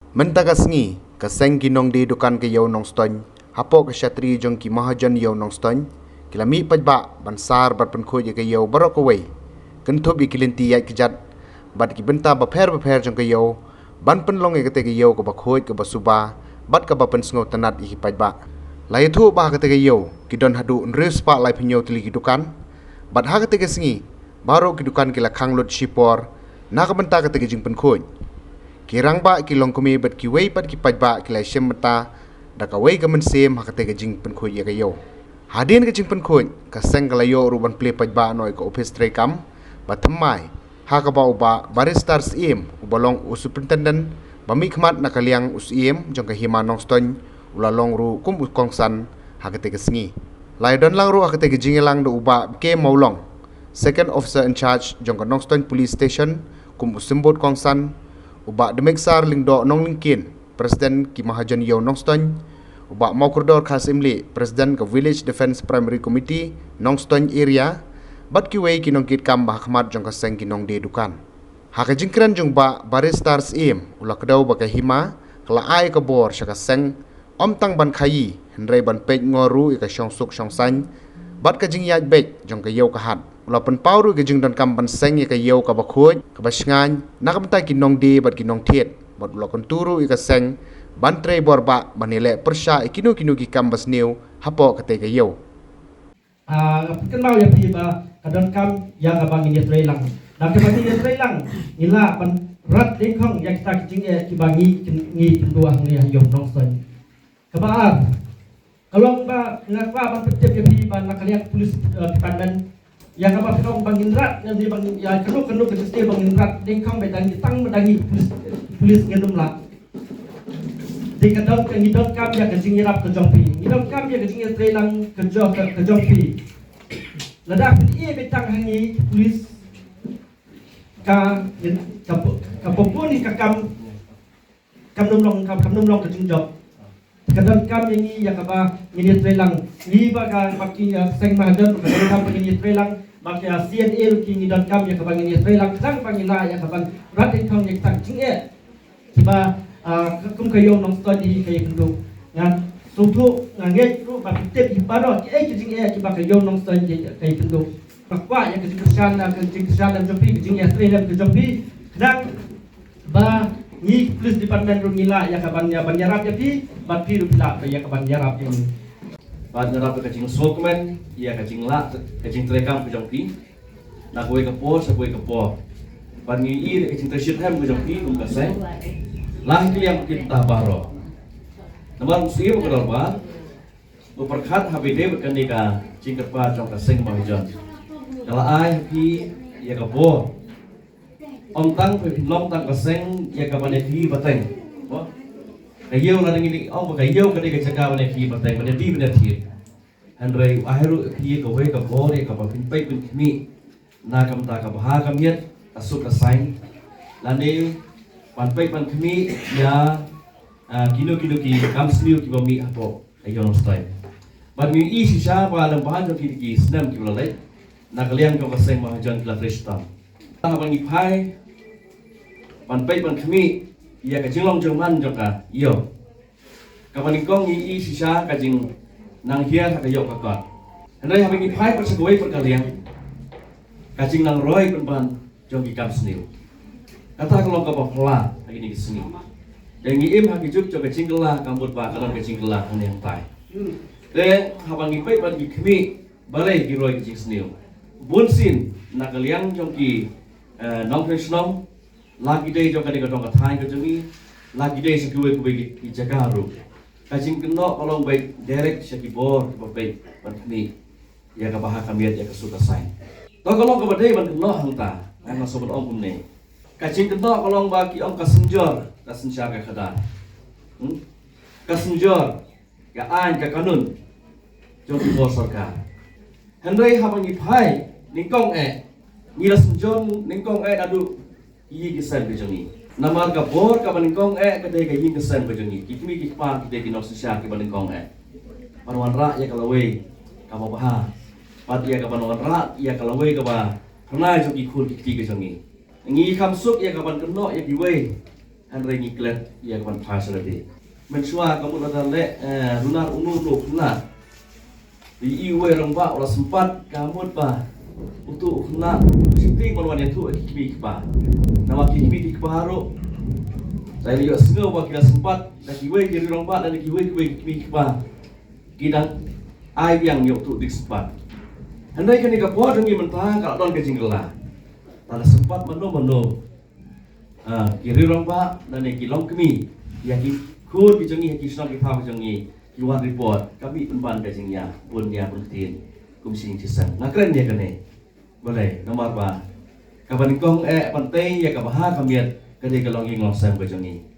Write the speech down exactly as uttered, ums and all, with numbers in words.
Mynta ka sngi, ka seng ki nongdie dukan ka Ïew Nongstoiñ, hapoh ka shatri jong ki mahajon Ïew Nongstoiñ, ki la mih paidbah ban sar bad pynkhuid ïa ka ïew baroh kawei, kynthup ïa ki lynti ïaid kjat bad ki bynta bapher bapher jong ka ïew, ban pynlong ïa kata ka ïew kaba khuid, kaba suba bad kaba pynsngewtynnad ïa ki paidbah. La ïathuh ba ha kata ka ïew ki don haduh hynriew spah laiphew hynñiew tylli ki dukan, bad ha kata ka sngi baroh ki dukan ki la khang lut shipor na ka bynta kata ka jingpynkhuid. Ki rangbah, ki longkmie bad kiwei pat ki paidbah ki la shim bynta da kawei ka mynsiem ha kata ka jingpynkhuid ïa ka ïew. Hadien ka jingpynkhuid, ka seng ka la ïoh ruh ban plie paidbah noh ïa ka ophis treikam, ba thymmai ha kaba u Bah Barrister Syiem, uba long u Superintendent ba mihkhmat na ka liang u Syiem jong ka Hima Nongstoiñ, u la long ruh kum u kongsan ha kata ka sngi. La ïadon lang ruh ha kata ka jingïalang da u Bah K Mawlong, Second Officer in Charge jong ka Nongstoiñ Police Station, kum u symbud kongsan, u Bah Dmeksar Lyngdoh Nonglyngkien, President ki mahajon Ïew Nongstoiñ, u Bah Mawkordor Kharsyiemlieh, President ka Village Defence Primary Committee, Nongstoiñ Area, bad kiwei ki nongkitkam ba ha khmat jong ka seng ki nongdie dukan. Ha ka jingkren jong u Bah Barrister Syiem, u la kdew ba ka Hima ka la ai ka bor sha ka seng, ym tang ban khaïi, hynrei ban peit ngor ruh ïa ka shongsuk shongsaiñ bad ka jingïaid beit jong ka ïew ka hat. U la pynpaw ruh ïa ka jingdonkam ban seng ïa ka ïew kaba khuid, kaba shngaiñ na ka bynta ki nongdie bad ki nongthied, bad u la kyntu ruh ïa ka seng ban trei bor bah ban ïaleh pyrshah ïa kino kino ki kam basniew hapoh kata ka ïew. Ah, nga pynkynmaw ïa phi ba ka donkam ïa kaba ngin ïatrei lang. Da kaba ngin ïatrei lang, ngi lah ban rat dyngkhong ïa kita ki jingeh kiba ngi, ngi kynduh hangne ha Ïew Nongstoiñ. Kaba ar, ka long ba nga kwah ban pyntip ïa phi ba na ka liang police, eh, department, ïa kaba phi ong ba ngin rat, ïa kano kano ka jingstad ba ngin rat dyngkhong, ba dang tang ba dang ngi police, police ngin ym lah. Te ka don, ka ngi donkam ïa ka jingïarap ka jong phi. Ngi donkam ïa ka jingïatreilang ka jong, ka, ka jong phi. Lada phi ïa beit tang ha ngi ki police, ka, ka, ka bun ka kam, kam nym long, kam, kam nym long ka jingjop. Ka donkam ïa ngi ïa kaba ngin ïatreilang. Ngi ba ka, ba ki, uh, seng mahajon, ka donkam ba ngin ïatreilang. Ba ka C N A ruh ki ngi donkam ïa kaba ngin ïatreilang. Khnang ba ngin lah ïa kaban rat dyngkhong ïa kita ki jingeh kiba, ah, ka, kum ka Ïew Nongstoiñ hi ka ïakynduh. Nga sngewthuh, nga ngeit ruh ba phi tip hi baroh kiei ki jingeh kiba ka Ïew Nongstoiñ ka ïakynduh. Nga kwah ïa ka jingkyrshan, ka jingkyrshan lem jong phi, ka jingïatrei lem ka jong phi. Khnang ba ngi police department ruh ngi lah ïa kaban, ïa ban ïarap ïa phi, bad phi ruh phi lah ïa kaban ïarap ïa ngi. Bad nga ïarap ïa ka jingsngewkmen ïa ka jinglah, ka jingtreikam ka jong phi. Na kawei ka por sha kawei ka por. Bad ngi ïohi ïa ka jingtrei shitrhem ka jong phi kum ka seng. Lang ki liang ki bynta baroh. Namar u Syiem ka dorbar u pyrkhat ha ba ïadei bad kane ka jingkyrpad jong ka seng mahajon. Ka la ai ha phi ïa ka bor. Ym tang phi long tang ka seng ïa kaban ïa phi pateng. Ka ïew la dang ngi ong ba ka ïew ka dei ka jaka ban ïa phi pateng, ban ïa phi ban ïa thied. Hynrei u ai ruh ïa phi kawei ka bor ïa kaba phin peit phin khmih na ka bynta ka bha ka miat, ka suk ka saiñ, lane ban peit ban khmih ïa, ah, kino kino ki kam sniew kiba mih hapoh ka Ïew Nongstoiñ. Bad ngi ïohi shisha ba lem bha jong ki, ki snem kiba la leit, na ka liang jong ka seng mahajon ki la trei shitom. Haba ngi phai ban peit ban khmih ïa ka jinglong jingman jong ka ïew, kaba nyngkong ngi ïohi shisha ka jingnanghiar ha ka ïew ka kot. Hynrei haba ngi phai pat sha kawei pat ka liang, ka jingnangroi pynban jong ki kam sniew. Kata ka long kaba phylla ha kine ki sngi. Te ngi im ha ki juk jong ka jingkylla, ka mut ba ka long ka jingkylla hangne hangtai. Te haba ngi peit bad ngi khmih balei ki roi ki jingsniew. Bunsien na ka liang jong ki, eh, nongpynshong, la ki dei jong kane ka dong ka thaiñ ka jong ngi, la ki dei sha kiwei kiwei ki, ki jaka ruh. Ka jingkynnoh ka long beit direct sha ki bor kiba peit ban khmih ïa ka bha ka miat, ïa ka suk ka saiñ. To ka long kaba dei ban kynnoh hangta, nga sngew ban ong kumne. Ka jingkynnoh ka long ba ki ong ka synjor ka synshar ka khadar. Hmm? Ka synjor ka aiñ ka kanun jong ki bor sorkar. Hynrei haba ngi phai nyngkong eh, ngi la synjor nyngkong eh naduh ïing ki sem ka jong ngi. Namar ka bor kaba nyngkong eh ka dei ka ïing ka sem ka jong ngi. Ki kmie ki kpa ki dei ki nongsynshar kiba nyngkong eh. Ban wanrah ïa ka lawei kaba bha. Bad ïa kaban wanrah ïa ka lawei kaba hynrei jong ki khun ki kti ka jong ngi. Ngi kham suk ïa kaban kynnoh ïa kiwei Hynrei ngi klet ïa ka ban phai sha lade. Mynshuwa ka mut lada leh, eh, runar uno uno u khynnah. Ïa iwei rangbah u la sympat ka mut ba uto u khynnah u sheptieng ban wan ïathuh ïa ki kmie ki kpa. Namar ki kmie ki kpa ruh, sa ïohsngew ba ki la sympat da kiwei ki rangbah, da kiwei kiwei ki kmie ki kpa, ki dang ai biang ïa uto u dik sympat. Hynrei kane ka por jong ngi mynta ka la don ka jingkylla. Lada sympat mano mano, ah, ki rangbah lane ki longkmie ïa ki khun ki jong ngi ha ki shnong ki thaw ki jong ngi, ki wan report, ka mih pynban ka jingïa bun ïa bun ktien kum shi ïing shi sem. Nga kren ïa kane. Balei? Namar ba kaba nyngkong eh ban tei ïa ka bha ka miat ka dei ka longïing longsem ka jong ngi.